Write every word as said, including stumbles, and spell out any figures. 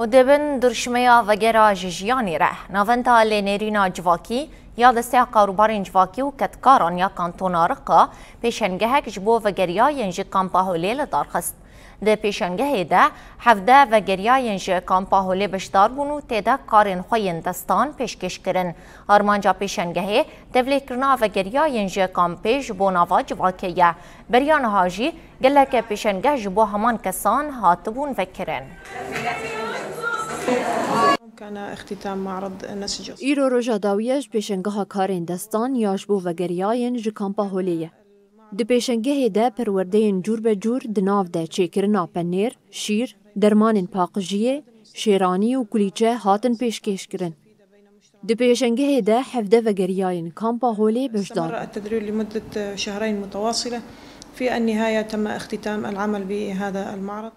Û dibin durşmeya vegera ji jiyanê re. Navenda lênêrîna civakî ya Desteya Karûbarên Civakî û Kedkaran ya Kantona Riqa pêşengehek ji bo vegeriyayên ji Kampa Holê li dar xist. Di pêşengehê de hevdeh vegeriyayên ji Kampa Holê beşdar bûn û tê de karên xwe yên destan pêşkêş kirin. Armanca pêşengehê tevlêkirina vegeriyayên ji kampê ji bo nava civakê ye. Beriya niha jî gelek pêşengeh ji bo heman kesan hatibûn vekirin. كان اختتام معرض نسج. Îro roja dawî ye ji pêşengeha karên destan ya ji bo vegeriyayên ji Kampa Holê ye. Di pêşengehê de perwerdeyên cûr be cûr di nav de çêkirina penêr, şîr, dermanên paqijiyê, şêranî û kulîçe hatin pêşkêş kirin. Di pêşengehê de hevdeh vegeriyayên Kampa Holê beşdar bûn. استمر التدريب لمدة شهرين متواصلة. في النهاية تم اختتام العمل بهذا المعرض.